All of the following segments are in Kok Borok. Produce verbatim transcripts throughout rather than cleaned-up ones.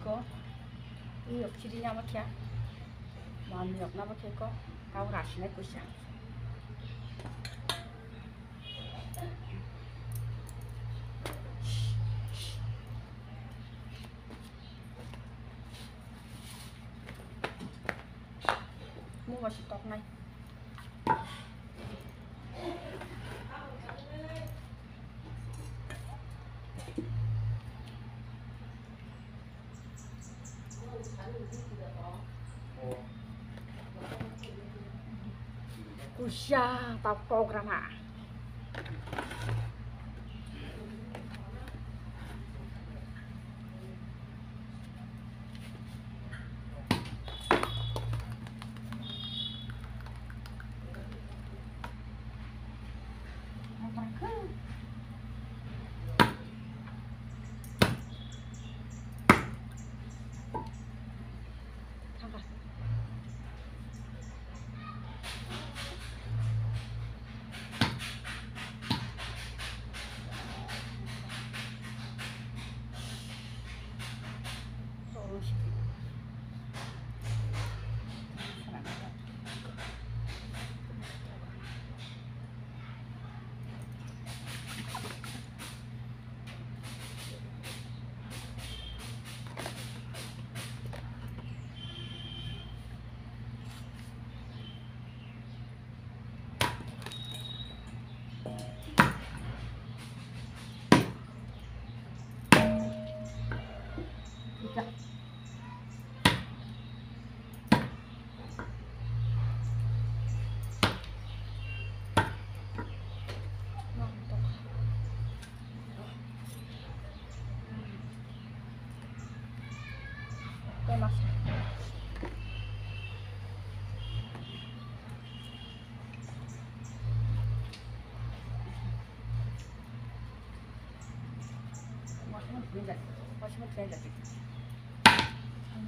Ko, iyok chiri nama kya? Mami yok nama kya ko? Kau rasi na kusa. Mo wasi tok nai. Kusa ta program ha.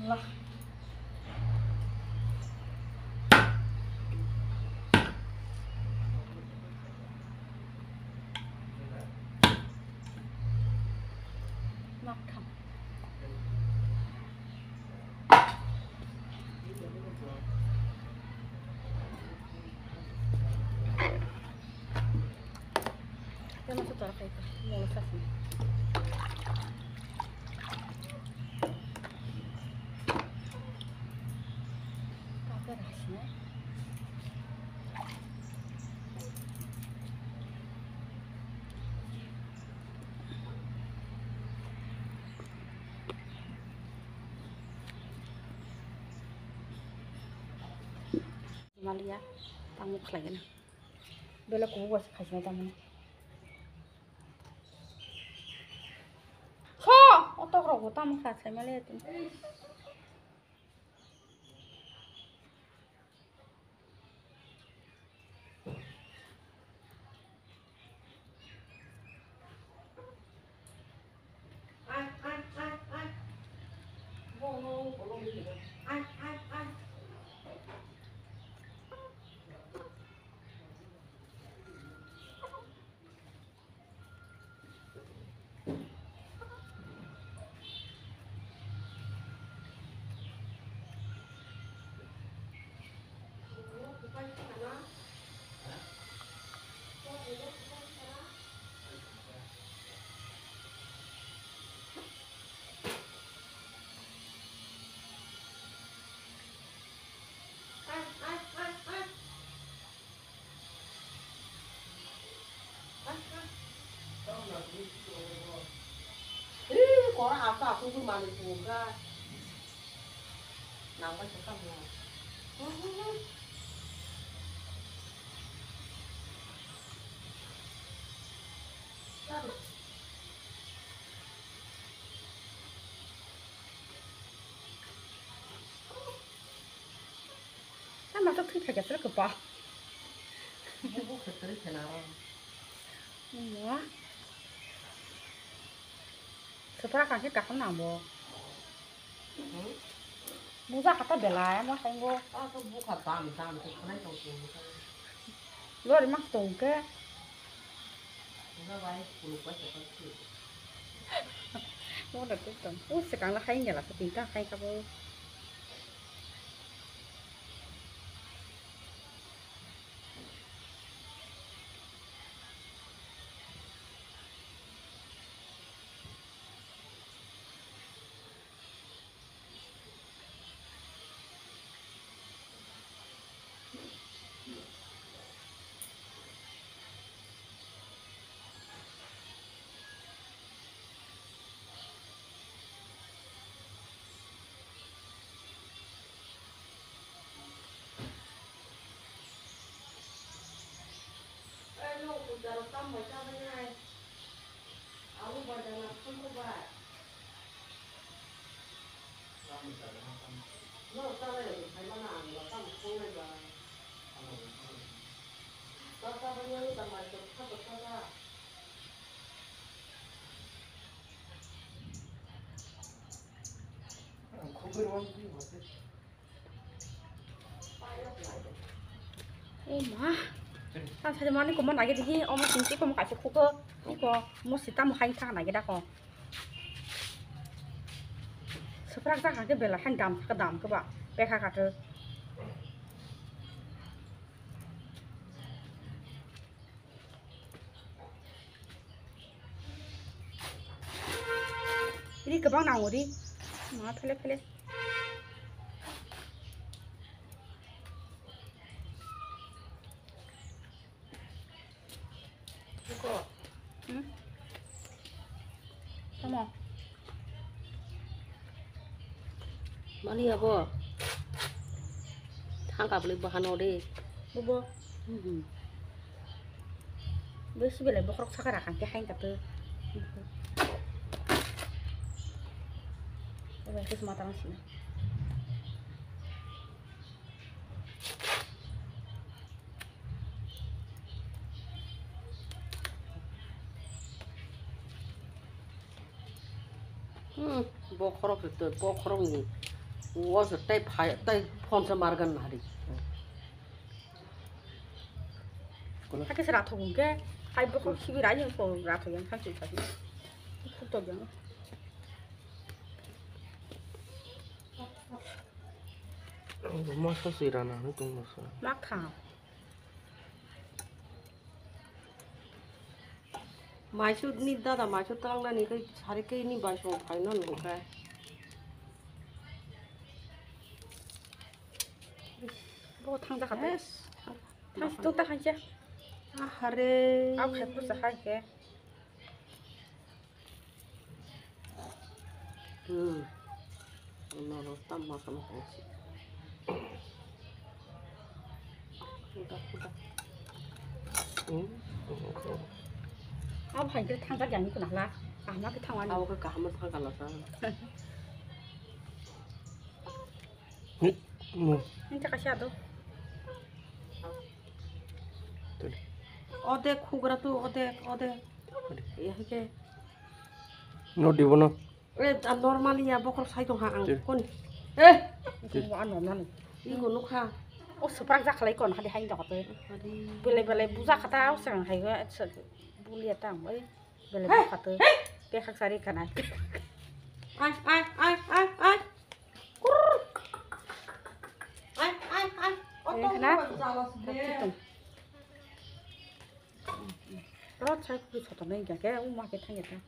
Allah. Makkhan. Tei masa tora khai kha, molo sasini. Kaisa rasi na. Maliya, tamo khlaigwna. Belai kubuk bai se khaisnai tamani. Ho! O tok rok bo tamo kha sai maliya tini. Ih, kora asa aku tuh malu juga. Nang bai tukang ya. Tamo to thwi phaikha srwkhe ba. Bubu khe kwrwi khe naro. Mo. Swpra kha khe kaham nang bo. Hmm? Buja kha ta belai mo sai bo. A to bukha tam tam khe khwnai tong tong kha. Lori mas tong khe. Buja bai kuluk bai khe tong khe. Wala tu tong. O swkang la hai ya la, tin ta hai ka bo. O ma. Tang sari mani komo nagi dihi, omo sing twi komo kaisa khuko. Iko mo sita mo hai thang nagi dako. Suprak jak hake bela hai dam ka dam ka ba. Pekha katu. Ri kwbang nango ri. Ma phele phele. Hmm? Tamo. Mani abo. Thang kabli bahano de. Bobo. Hmm. Besi belai bokhorok saka rakha khe hain katu. Ebe kis mata nang sina. Hmm, bokhorok se tei bokhorok ni. Wo se tei phai, tei phone se margan nari. Hakhe se rathok hwnkhe, hai bokhorok sibi rai hwnkhe rathok yang thang chuk thang. Khuk tok yang. Masa swi rana hwnwi tongmasa. Mak thang. Maisu ni dada maisu twlang nani kai sari kai ni bai song phai non bo kai. Bo thang da kha. Yes. Thang tuk ta kha. Ahare. Au khe pusa hai khe. Hmm. Noro tam masala hosi. Kuda, kuda. Hmm. Abo hai khe thang jak yang kuna la. Kaham khe thang ani. Abo khe kaham thang kala sa. Hmm. Hmm. Ini tak kasih ado. Odek khugra tu, odek, odek. Iya, oke. No di bono. Eh, a normal ya, bokol sai tong ha ang. Tui. Kon. Eh. Tui. Iku ano nani. Iku nukha. O suprak jak khlai kon hadi hain dok te. Hadi. Belai belai buja khata o sang hai ga, bulia tang oi. Belai buja khata. Pe khak sari kana. Ai, ai, ai, ai, ai. Kurr. Ai, ai, ai. Oto. Ro chai kuri sotonai ga ke, uma ke thang ya ta.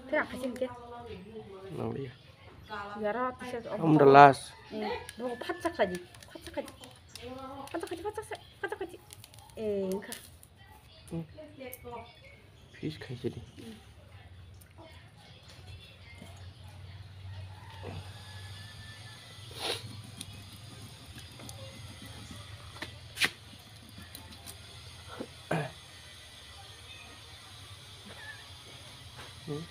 Te akhai sini ke. Nang dia. Yara tisa. Om the last. Eh, no, phatsa khaji, phatsa khaji. Phatsa khaji, phatsa khaji, phatsa khaji. Eh, engkha. Hmm. Fish khaisidi. Hmm.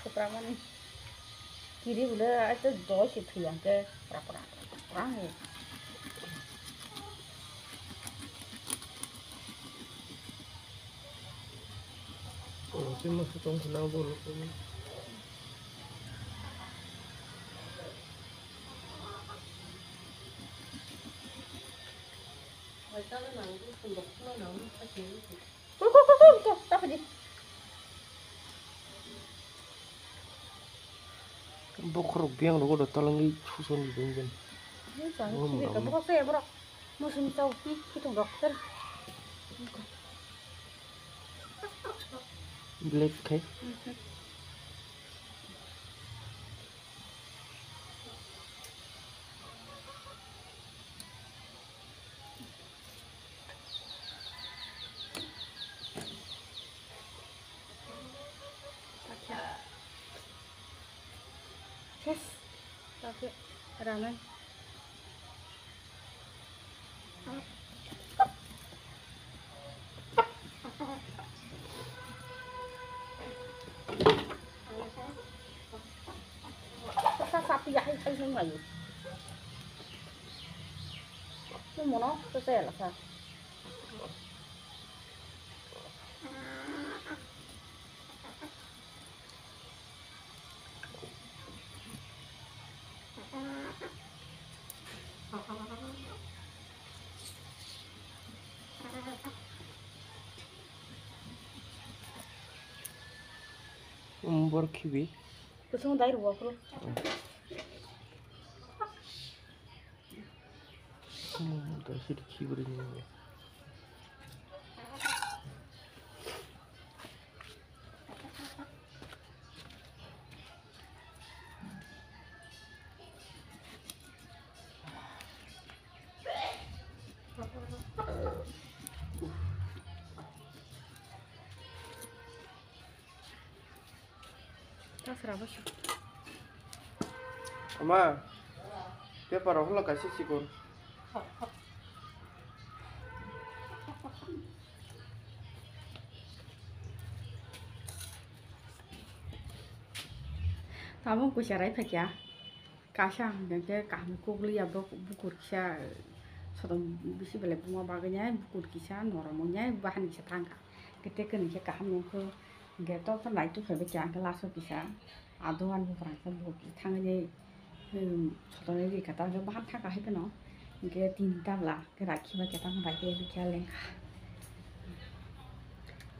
Supramani. Kiri bwle aito doi se thwi ang khe pra pra pra pra. Oh, tei masa tong khna bo rwkhe. Ko, ko, ko, ko, ko, ta phadi. Bokhorok biyang rogo da talangwi suson di dong jen. Ni chang Oh, ki ka mama. Bokhorok se borok. Musim chau ki ki tung rok ter. Black khai. Yes. Tapi ranai. Sa sa pi ya hai hai hai mai. Ni mono sa sa la sa. Um, bor khibi. Kusung dai ruwa kro. Hmm, da sir khibi ni. Tasra bo se. Ama, paper rok holo kaisa sikon. Tabuk kuisa rai phakya. Kaisa hwnkhe kaham kukliya, bo bukur kisa sodom bisi belai buma bagwi nai, bukur kisa norom wngnai, bahan kisa thangkha. Hwnkhe tei kwnwi khe kaham nungkhe, hwnkhe tok tok naituk phaibai kha, hwnkhe last o kisa ado ani buphang khe bukur kisa thangwi nai, hmm, sodom nai rikha, ta hwnkhe bahan thangkha hai phano, hwnkhe tin tabla khe rakhibai khe tamo bai khe rikha lengkha.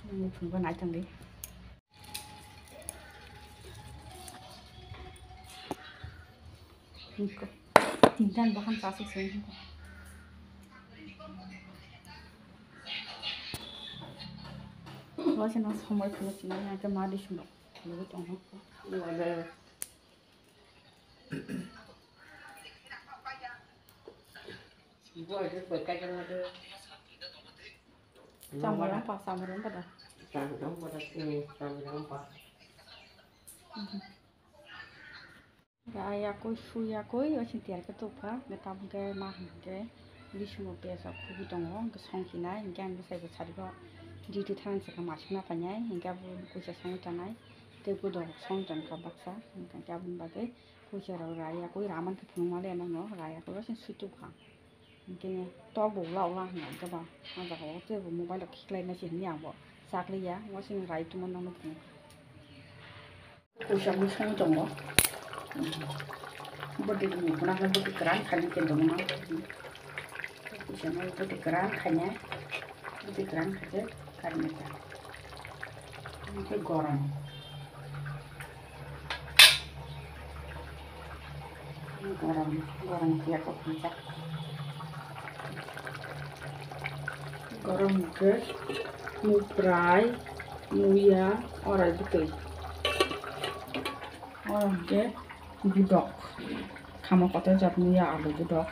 Nini phunukgo nai tongdi. Tinta baham chasuk se. Waisa no somoi phunuk sinai, yang ke ma di sumrok phunuk tong. Samung pa, samung pa da. Samung pa da, samung pa. Rayakwi, suyakwi, o sini tiyar khe tubkha, hwnkhe tabuk khe ma hwnkhe bisingo piyaj rok khugui tongo, hwnkhe songkhinai, hwnkhe ang bwsai bo sari bo duty thani sakha masuk na painai, hwnkhe abo kuisa songwi tongnai, tei gudok songwi tongkha baksa, hwnkhe aboni bagwi kuisa rok rayakwi raman khe phunukma le nangno, rayakwi o sini sui tubkha. Hwnkhe tok bo ula ula hwnka hwnkhe ba, ah jaga o tei bo mobile rok khiklai nai se hwnwi ang bo chakliya, wasing rai tongma nangno phunukha. Kuisa mui songwi tongo. Bwtwi ni khuna khe bwtwi kwran khainai khe tongma. Kuisa mui bwtwi kwran khainai, bwtwi kwran khaikhe karwi kha. Hwnkhe gorom. Gorom, gorom khe kok kisa. Gorom khe muprai, muya, orai bwtwi. Oro hwnkhe budok. Khama kotor jat muya alu budok.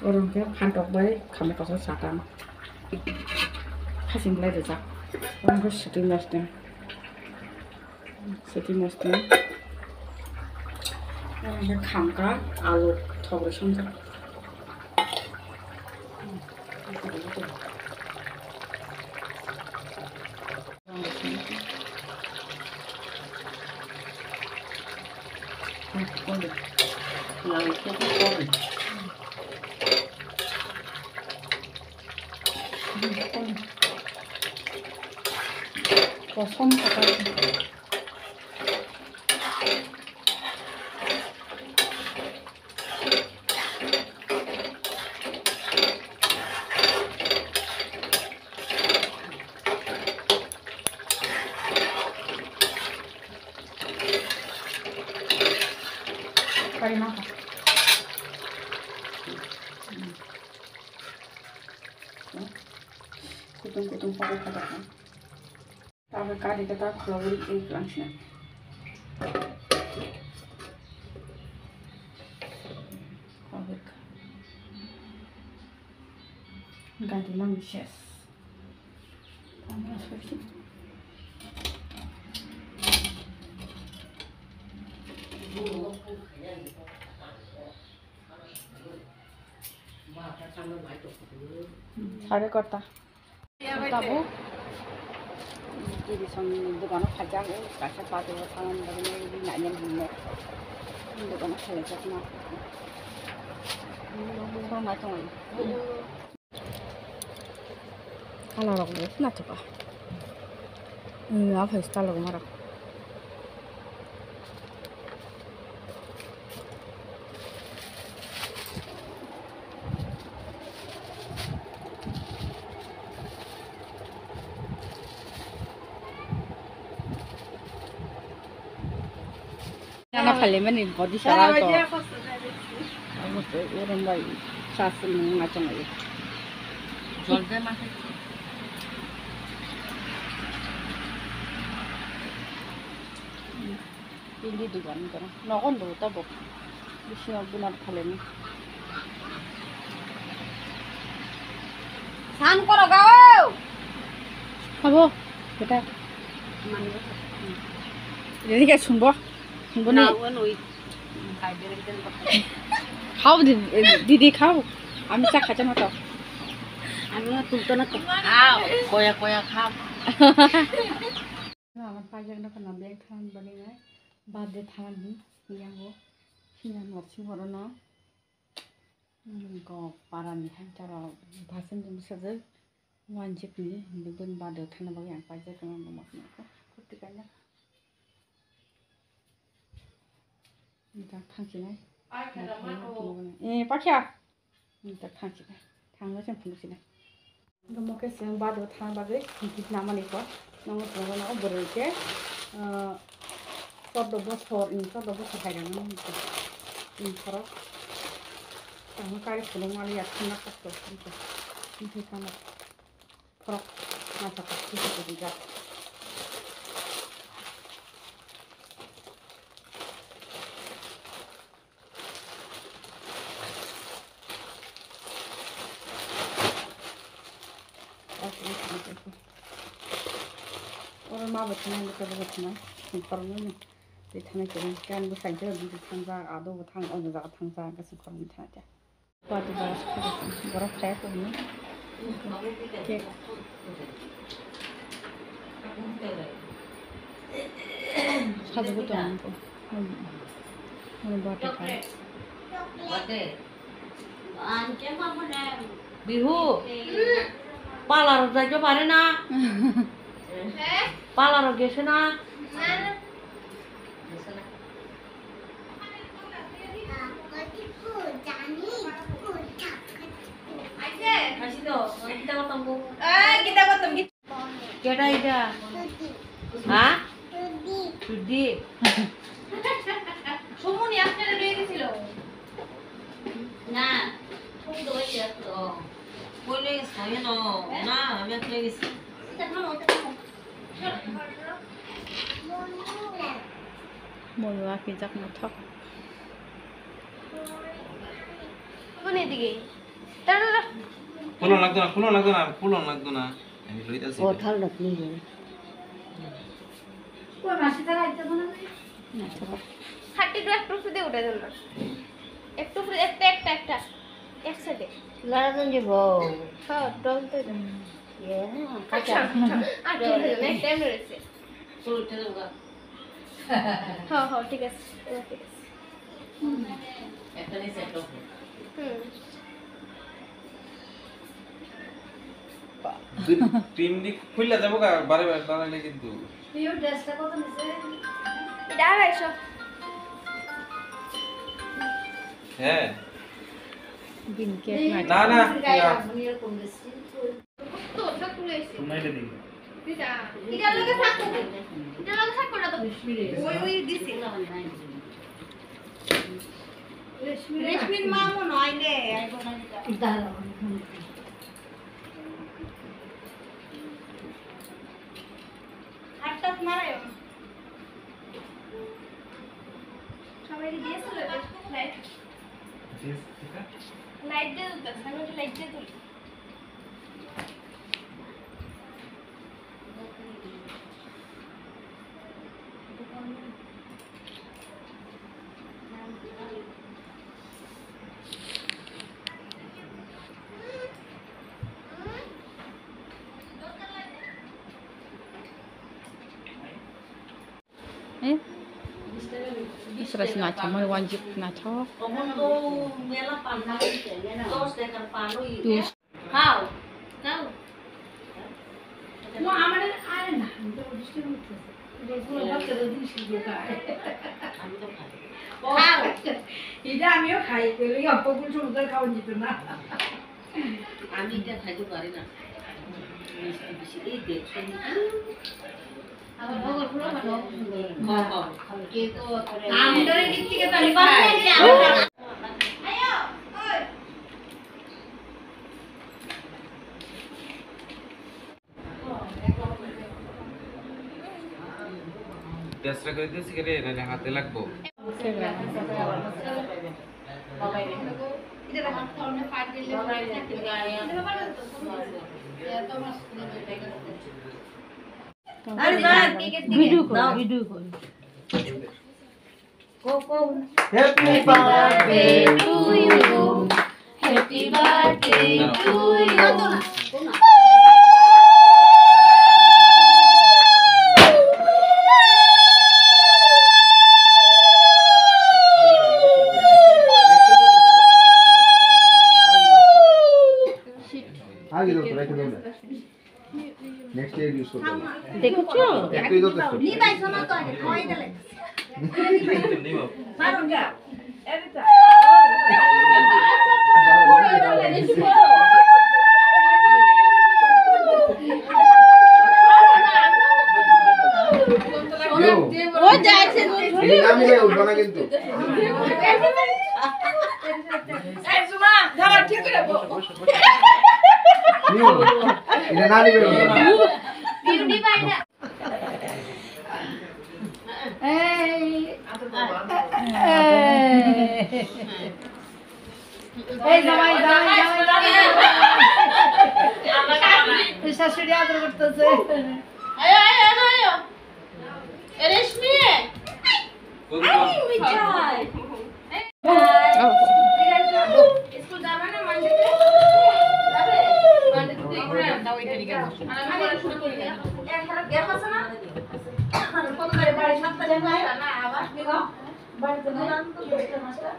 Oro hwnkhe phantok bai khama kotor sakang. Hasing belai rijak. Oro hwnkhe sitwng lasitwng. Sitwng lasitwng. Oro hwnkhe khamka alu thok rwi songjak. Kosom sakha. Kutung kutung pokok kha tongkha. Tabuk kari khe ta khulogwi twi twlang sina. Khulogwi kha. Gari mang ses. Sare kota. Tabuk. Giri song dogano khaijak, kaisa pato thaman bagwi nai nai hinwi dogano khaijakma. Song nai tongo. Kalarok bo naithok kha. Wngya phaisa talok marok. Nana phalemani body sara to. Abo to urum bai sas nung ma chong ai. Jol de ma. Pindi dugan ko. Nogon do ta bo. Bisi buna phalemi. San koro gao. Abo, beta. Jadi kayak sumbo. Sumbo ni. Khao di, didi khao. Ami chak khacha mato. Ami tulto na to. Khao, koya koya khao. Amar pajak na kana bag than bani nai. Birthday than ni yango. Sinan nok sing horo no. Ko parani hai tara bhasan jum sajak. Wanjik ni, bini bado thana bagwi ang paijak tongma bo masna ko. Kutti kaina. Nita thangsinai. Eh, pakya. Nita thangsinai. Thangna sen phunuksinai. Domo ke sen bado thana bagwi, hingkit namani ko. Nongo tongma no boroi ke, ah, chordo bosor, in chordo bosor hai rang nang ko. In khoro. Tamo kari phunuk mali ya thangna kosto. Nita thangna. Khorok masa kok kisa kisa jak. Oro ma bo thanai, bo tebo thanai, songkhorokno ni twi thanai kwrwi. Khe ani bwsai khe bwtwi thangjak, ado bo thang, o jaga thangjak, hwnkhe songkhorokno thanai khe. Borok chaya tongni. Cake. Sajugo tong ang ko. Ani bwtwi kha. Bihu. Pala rok jai jo bare na. Pala rok gese na. Keta ida? Ha? Sudi. Sumuni apnare loye gesilo. Na. Sumuni loye gesilo. Koi loye gesilo, no? Na, ami loye gesilo. Moyo akijak nathok. Boni dige. Tara, tara. Pulon lagdo na, pulon lagdo na, pulon lagdo na. Ami loi da. Kothal rok ni. Koi masi tara ito bana. Nathok. Thirty two ektu free de utai dilo. Ektu free, ekta, ekta, ekta. Ek side. Lara don je bo. Ha, don to. Ye, kacha. Acha, acha. Acha, next time rese. হ্যাঁ, হ্যাঁ, ঠিক আছে, ঠিক আছে। হুম। দুই, তিন দিক খুললে যাবো গা, বারে বারে দাঁড়াইলে কিন্তু। এটা আড়াইশো। হ্যাঁ। না, না, না। এটার লগে থাকো। এটার লগে থাকো না তো। ওই, ওই দিছি। রেশমির মা মনে হয় রে, আইবো না এটা। মারায়ও। সবাই দিয়ে চলে দে, লাইট। লাইট দিয়ে দিতে, সামনে লাইট দিয়ে তুলি। Eh? Isra sina chamai wanjik na chao. Khao. Khao. এটা আমিও খাই, পেলে অল্প করে সমুদ্র খাওয়া যেত না। আমি এটা খাইতে পারি না। মিষ্টি বেশি। এই দেখছো না? Desra kare desi kare rani hate lagbo. Video call, video call. Happy birthday to you. Happy birthday to you. Next year use করতে হবে। দেখছো? একটাই যথেষ্ট। ও যাইছে। এই নামে উঠবো না কিন্তু। এই সুমা, ধরো, ঠিক করে বো। নিও। এটা না নিবে। বিউটি বাইটা। এই, এই। এই জামাই, জামাই, জামাই, জামাই। এই শাশুড়ি আদর করতেছে। আয়ো, আয়ো, আয়ো, আয়ো। এ, রেশমি। কোন, কোন? আই, মিঠাই। স্কুল যাবে না মানডেতে? যাবে? মানডেতে তো এক্সাম। আর আমি পড়াশোনা করি না। এখন গ্যাপ আছে না? কত তারিখ? বাড়ি সাত তারিখ না? না, আবার। বাড়িতে না? দশটা, পাঁচটা।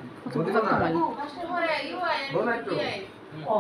ও, পাঁচটা হয়, ইউ আই, ও, না একটু। ইউ আই। ও।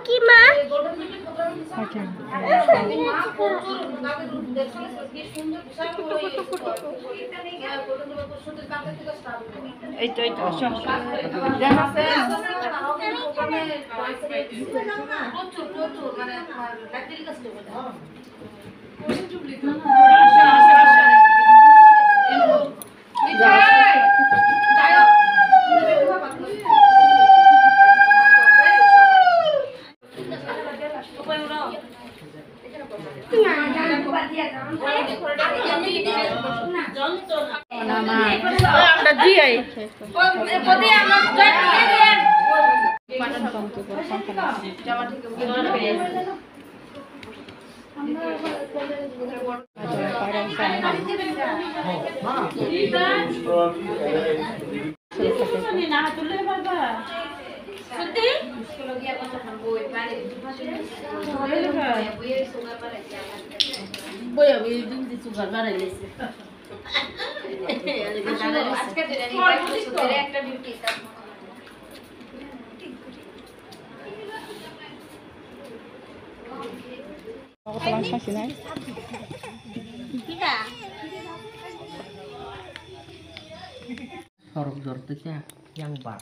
Ki ma? এই তো, এই তো, আসো। Boya, boya, din di sugar bara yesi. Sorok jor twi kha yang ba.